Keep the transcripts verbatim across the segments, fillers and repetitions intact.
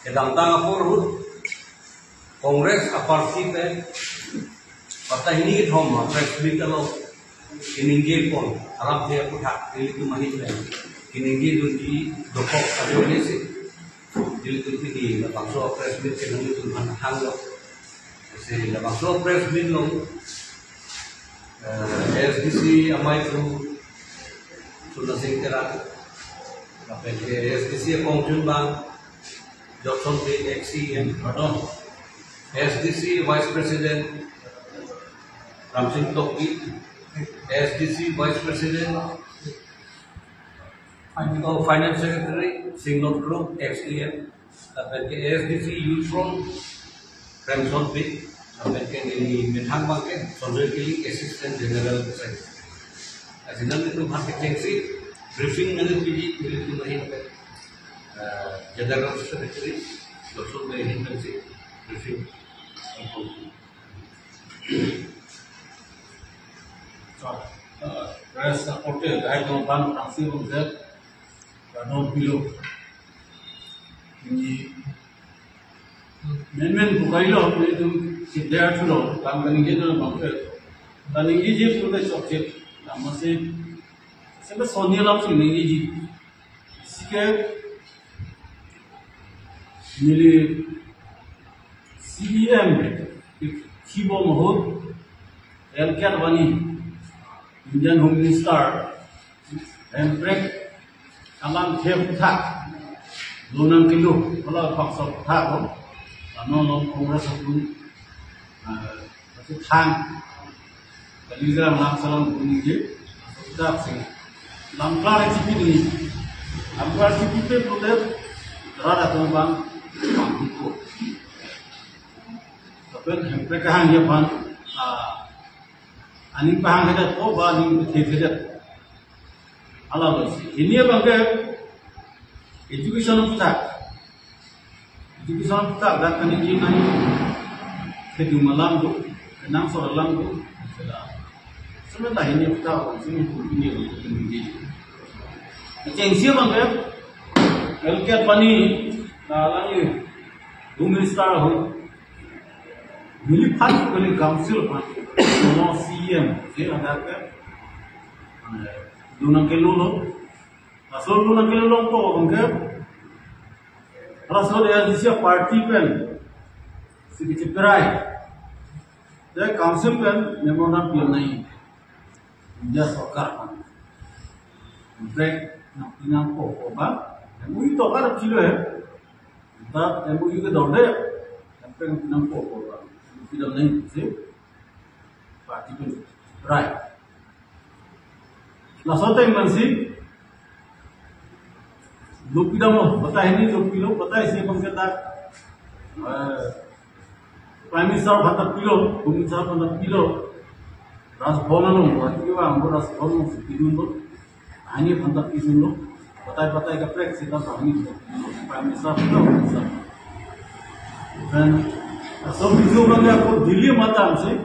Kedamtang apor ahut Congress a-party pen patahini kethom a-press meet along keningje pon alam the aputhak nelitum ahin pen keningje dunji dokok kali si nelitum pini labangso press meet ke nelitum aphan hanglo. Si labangso press meet along, eh, A S D C amei thu Suna Sing Terang, lapen ke A S D C akongchunbang Jokson Bey, ex C E M, pardon, A S D C Vice President Ramsing Tokbi, A S D C Vice President, oh, Finance Secretary Singnon Kro, ex E M, lapen ke A S D C Youth Front Premson Bey, lapen ke neli methang abang ke Sanjoy Killing, Assistant General Secretary. Lasi nanglitum aphan kechengsi briefing nangpiji, nelitum ahin pen, eh, General Secretary Jokson Bey ahin pensi briefing. So, eh, press reporter, hai dong pan tangsi bang zet, kadong pilo. Ini, men men bukai lo, ini tu si dia tu lo, kam kani je tu bang ke. Kani je tu le sok je, nama se, se be Sonia lam si ni je. Sike, neli C E M, Kibo Mahut, L K Advani, Indian Home Minister, Hemprek alam the aputhak lonang kelo, hala paksa aputhak ko, ano long Congress atum, ah, aputhak, kali jam lam salam kuningje, aputhak si lam klar chipi duni, lam klar chipi pe pulote, rara atum bang, bang ko. Lapen Hemprek kehang aphan, ah, aning pahang hedet, o ba aning pethe hedet. Hala lo si. Hini abang ke education aputhak. Education aputhak dak kani ji nani kedung alam do, kenangsot alam do. Sebenarnya hini aputhak, sini ini ini. Kechengsi abang ke, L K Advani, na lang ye, Home Minister ho. Neli aphan, neli council aphan, no C E M, je ada ke, eh, lonang kelo lo. Laso lonang kelo long ko, abang ke, laso A S D C party pen, si kicheperai. Je council pen, memorandum pi nai. India sorkar aphan. Break, nang pinang ko, ko ba. Yang ui to kar chilo he. Ta M O U ke dorde, M P N pinang ko ko ba. Pidam nai si. Party pen. Right. Laso ateng pensi. Lo pidam lo, batai hini lo pilo, batai si abang ke ta. Eh, Prime Minister aphan ta pilo, Home Minister aphan ta pilo. Raj Bhavan along, Guwahati kevang, Raj Bhavan along si pidun lo. Hini aphan ta pidun lo. Batai batai kaprek seta hini Prime Minister aphan ta Home Minister. Then, so video abang ke ako Delhi matang si,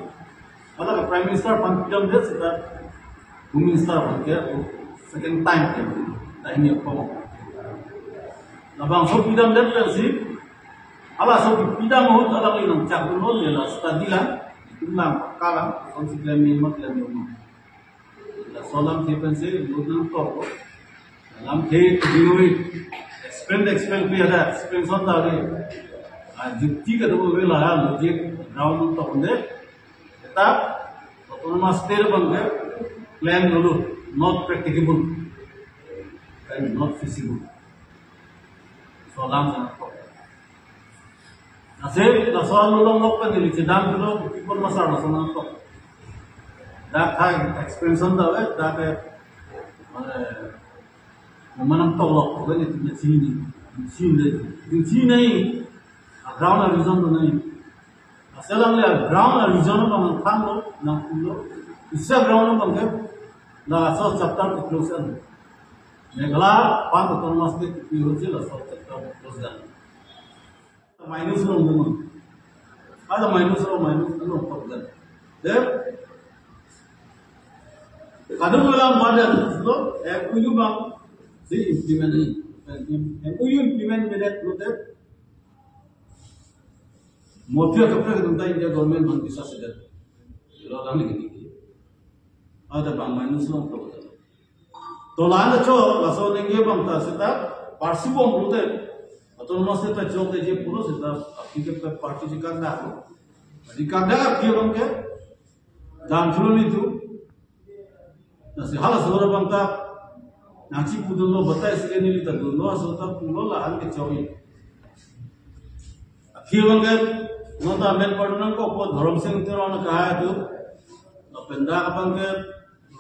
hala ke Prime Minister aphan pidamdet seta Home Minister aphan ke ako second time ke. Dah hini ako. Labangso pidamdet pensi, halaso pidam ahut hala ke nangchak dun lo, neli la study lang, itum lang, paka lang, kosonsi klem ni ma, klem ni ma. Laso alamthe pensi, lo nangtok. Alamthe, dinoi, explain, explain pi ada, explain son ta re. Ah, jukti kedo ave la, logic, ground nangtok de. Tetap, autonomous state abang ke, plan dolo, not practicable. And not feasible. Laso alam nangtok. Lasi, laso along lok pen neli chedam dolo, Kipon Masar laso nangtok. Dak hai expansion ta ve, dak ke, mane, mane nangtok lok, ko ni tu chini, chini, chini, a ground a reason tu nai. Lasi alangle a ground a reason abang nangthan lo, nangpilo. Isi a ground abang ke, laso chapter ke close an. Meghalaya aphan autonomous state kipi ahutsi laso chapter close an. Minus along dun. Ada minus along minus along pok dan. Deh. Kadung alam badan lo, M O U abang si implement ni. M O U implement medet lo deh. Mafia kaprek atum ta India government aphan bisa sedet. Lo kami gini. Ada bang minus long to. To la-an ta cho, laso ningje abang ta seta, parsi bom pulote. Autonomous state ta chokte je pulo seta, aphi ke party si kangdak. Di kangdak aphi abang ke, dam chulo ni tu. Lasi halaso abang ta, nangchipudunlo batai si neli ta dunlo, laso ta pulo la-an ke choi. Aphi abang ke, non ta amen pardon nangkokpo Dhorom Sing Teron kahai atum. Lapen dak abang ke,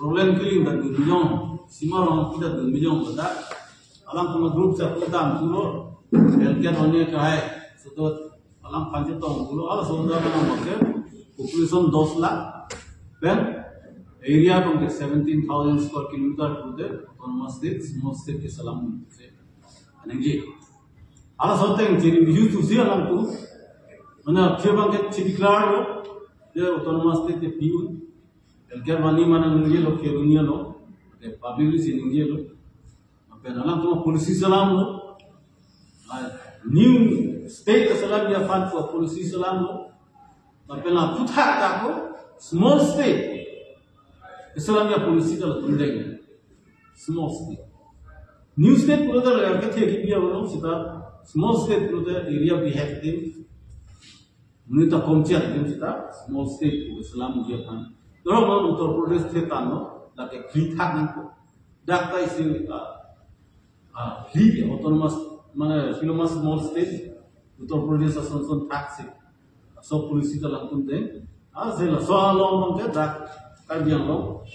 Roland Killing ta dun bijong, Sima Rongpi ta dun bijong, ta alangtum group chaklo dam chulo, L K Advani kahai, sutot alangphan chetong chulo, halaso ta nang make, population dos lakh, pen area abang ke seventeen thousand square kilometer pulote, autonomous state, small state keselam pulote. Anengji. Halaso ateng chiri biju tusi alangtum, mana aphi abang ke chiri declare lo, je autonomous state ke pi un, L K Advani mana ningjelo, ke ningjelo, ke publicly si ningjelo. Lapen alangtum policy selamlo. Ah, new state keselamji aphan pu policy selamlo. Lapen la puthak ta ko small state keselamji policy ta latum deng. Small state. New state pulote la kethe kipi alo seta small state pulote area bihek ding. Neta komchak din seta small state pu selamji aphan. Dorong Uttar Pradesh the tanglo, lake phli thak nangkok. Dak ta isi, ah, ah, phli autonomous, mane autonomous small state, Uttar Pradesh ason son thaksi. So policy ta latum deng. Ah, je laso along abang ke dak Karbi Anglong.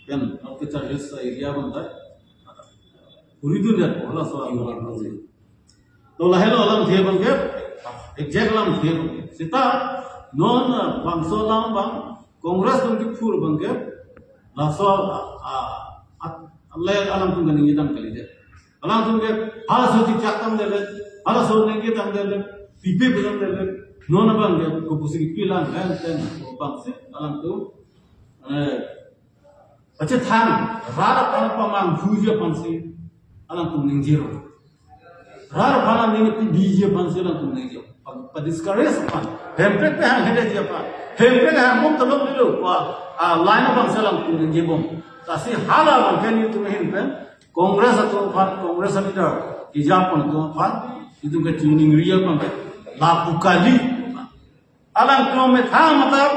Ken, okay, charges area abang ta. Puri dunia ko laso along abang. To lahelo alamthe abang ke, exact alamthe abang ke. Seta non, ah, bangso alam abang, Congress atum kephur abang ke, laso, ah, ah, ah, le alangtum kaningje dam kalidet. Alangtum ke, halaso chikchak tangdedet, halaso ningje tangdedet, pipe pe tangdedet, non abang ke, kopusi pilang, hen, ten, abang si, alangtum, eh, pachethang, rat aphan pamanghuji aphansi alangtum ningjero. Rat aphan aning pidiji aphansi alangtum ningjero. Pa, pa-discourage aphan. Hemprek pe hang hedeji aphan. Hemprek hang bom tolok dilo. Pa, ah, line abangsi alangtum ningjebom. Lasi hala abang ke nelitum ahin pen Congress atum aphan, Congress leader, kejapon atum aphan, nelitum kachiningri abang ke lapu kali. Alangtum methang matap,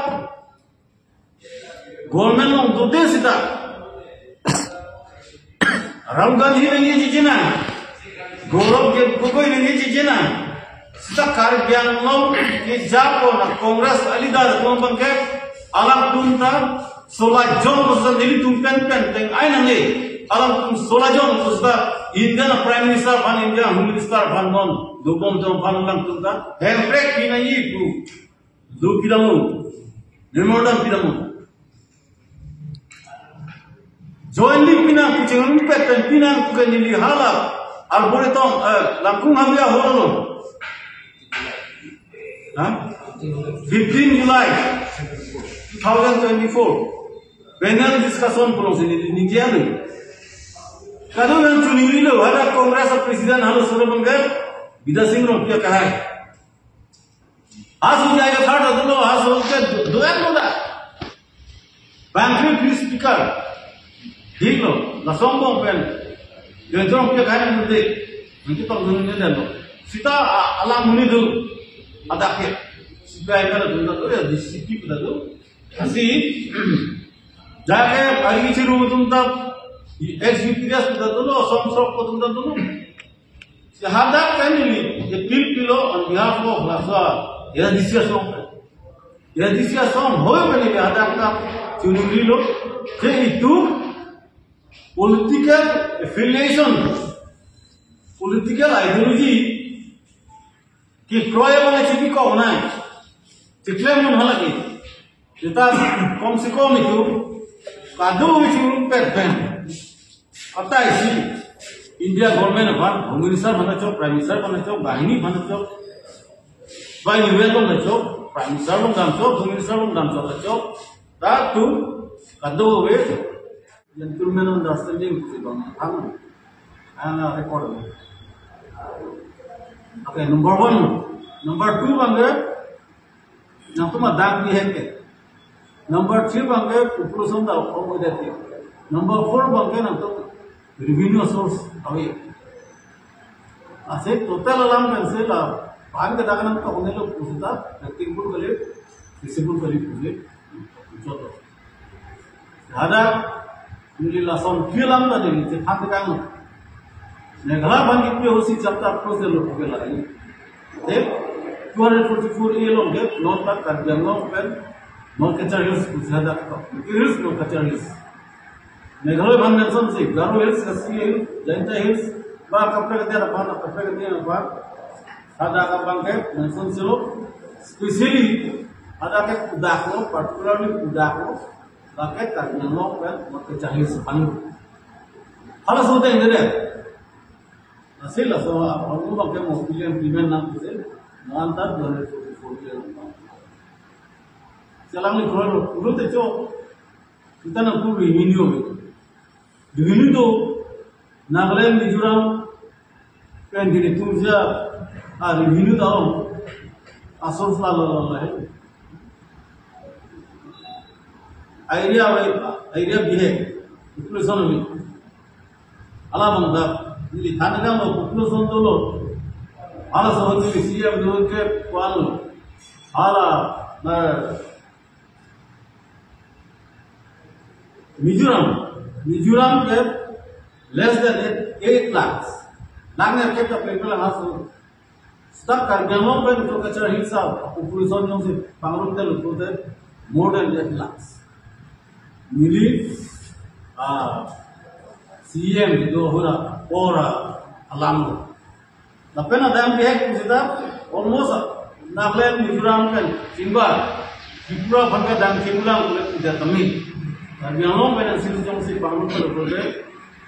government along dode seta Rahul Gandhi nangji jena, Gaurav Gogoi nangji jena, seta Karbi Anglong kejapon a-Congress a-leader atum abang ke alangtum ta sola jong seta nelitum pen pen teng ai nangne, alangtum sola jong seta India a-Prime Minister aphan, India Home Minister aphan non dobom atum aphan alangtum ta hemprek pinangji pu. Do pidamnon. Memorandum pidamnon. Jointly pinang kuching rumpet pen pinang kukan neli hala. Arboretum, eh, Langkung Hamya Hall along. Ha? Fifteen July two thousand twenty-four. Panel discussion pulo si neli ningje anu. Kadokave choningrilo, hadak Congress a-president halaso abang ke, Bidya Sing Rongpi kahai. Aso jai ke third adulo, aso ke do-, do-an lo da. Bangkri please speaker. Dilo, lason angbong pen. Jentong pia kain nute. Nanti tong nung ne dan lo. Seta, a, alam muni do. Adak ya. Seta ya kada do, do ya, D C P kada do. Lasi, jake, ari chiru tum ta, ex U P D S kada do lo, som sok ko tum ta do lo. Si hadak pen neli appeal pilo on behalf of laso A D C asong. A D C asong hoi pen neli hadak ta choningrilo. Je itum political affiliation, political ideology kekroi abang chini kok nai. Chiklemdun halake. Seta kom se kom itum, kadokave chirun pet pen. Atai si, India government aphan, Home Minister aphan chok, Prime Minister aphan chok, bahini aphan chok, bahini weton chok, Prime Minister along dam chok, Home Minister along dam chok chok, ta tu, kadokave, gentleman understanding si bang, ang, ang record. Okay, number one. Number two abang ke, Nangtum adang bihek ke. Number three abangke population ta kong ave. Number four abangke nangtum revenue source ave. Lasi total alam pensi la, pan ke dakan nangtum kong nelo pusita, practicable kali, feasible kali pusi. Joto. Hadak neli lason film ta neli chethan tekang. Meghalaya aphan kipi ahutsi chapter close lo ke lagi. Te two hundred forty-four A along ke non ta Karbi Anglong pen non Cachar Hills pusi hadak to. Hills non Cachar Hills. Meghalaya aphan mention si Garo Hills, Khasi Hills, Jaintia Hills, ba kaprek dia aphan, kaprek dia aphan. Hadak abangke mention si lo. Specially hadak ke kudak lo, particularly kudak lo. Lake Karbi Anglong pen mate Cachar Hills aphan. Halaso te ingdeng. Lasi laso aphan abangke mo pilihan pilihan nang pusi. Nang ta dua ribu dua puluh. Selang ni kurang lo, kurang te chok. Kita nangtum revenue. Revenue to Nagaland, Mizoram, pen dini tumja, ah, revenue down. Asor fla la la la hai. Area wai, area bihek. Population wai. Hala mangda, neli than tekang lo, population dolo. Halaso neli C M dolo ke kuan lo. Hala, na, Mizoram, Mizoram ke less than eight, eight lakhs. Lang er ke ta pepel haso. Seta Karbi Anglong pen to Cachar Hills a population jongsi pangrum te lo te more than eight lakhs. Neli, ah, C M do hura ora alam lo. Lapen adang bihek pusita almost Nagaland, Mizoram pen chingba, Tripura aphan ke dang chinglang kulit tidak temi. Karbi Anglong pen sing jongsi pangrum ke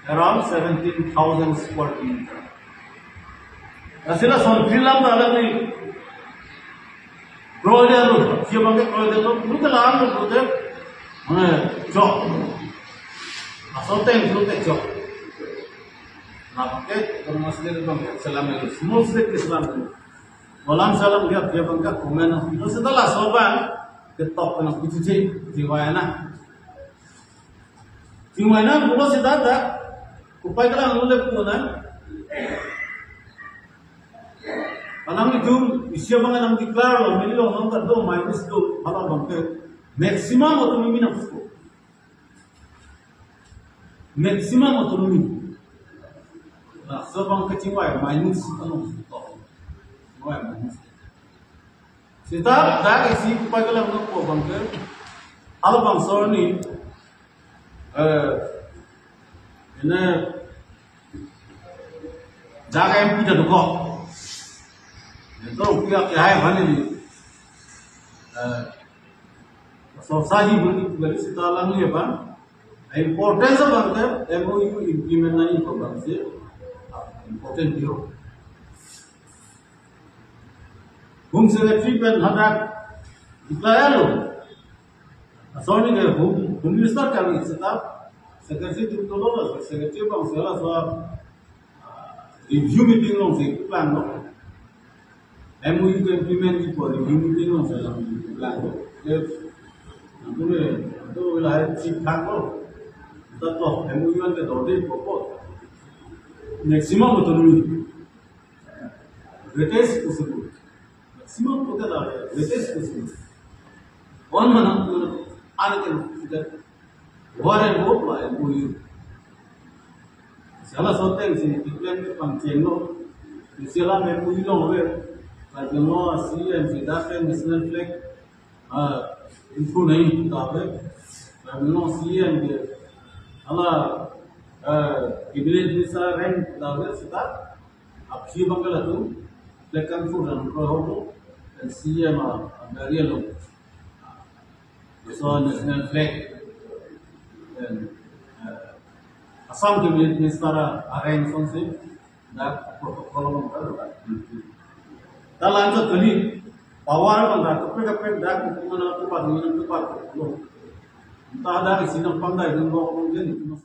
around seventeen thousand square kilometer. Lasi lason film ta lagi. Kroide lo, siapa ke kroide lo, lu ke lang lo, kroide. Mane, chok. Asal teng, lu ke chok. Nah, pakai, kalau masih ada bang, salam ya, semua sudah ke salam ya. Malam salam ya, dia bang, comment, itu setelah sobat, ketok kena kucuci, jiwa enak. Jiwa enak, bukan sih tata. Kupai kelang lu le puna. Anang itu, isi abang nang declare lo, mili lo, nang kado, minus do, hala abangke. Maximum autonomy nangkok. Maximum autonomy. Nah, so abangke chingvai minus, ano, to. Chingvai minus. Seta, dak isi kupai kelang nangkok abangke. Hala abang sor ni, eh, ini, jaga M P ta dokok. Itu pihak ke hai bhani ni. Eh, so saji bhani bhani seta lang liya bang. Importance abangke M O U implement nangji abangsi important dio. Home Secretary pen hadak declare lo. Sorry ke Home, Home Minister kami seta Secretary tu tu lo, Secretary abangsi laso, ah, review meeting alongsi plan lo. M O U ke implement ji ko review meeting alongsi lang plan lo. Ye, itu le, itu lahai thik thak lo. Kita to M O U an ke dode ko ko. Maximum autonomy. Greatest possible. Maximum ko ke dode, greatest possible. On mana, mana, ane ke, War and hope la M O U. Sala soteng si declare ke pangcheng lo. Sala M O U lo ave. Karbi Anglong C M si dak ke national flag, ah, include nahi ta ave. Karbi Anglong C M ke hala, ah, cabinet minister rank ta ave seta. Aphi abangke latum flag include nangkroiho, dan C M a, a burial lo. Laso national flag. Then, uh, Assam ke Minister a-rank asonsi dak protocol along ta. Ta la-anchot kali, power abang dak kaprek kaprek dak mana tu pat mana tu pat lo. Ta dak isi nangpangdai dun lo, lo.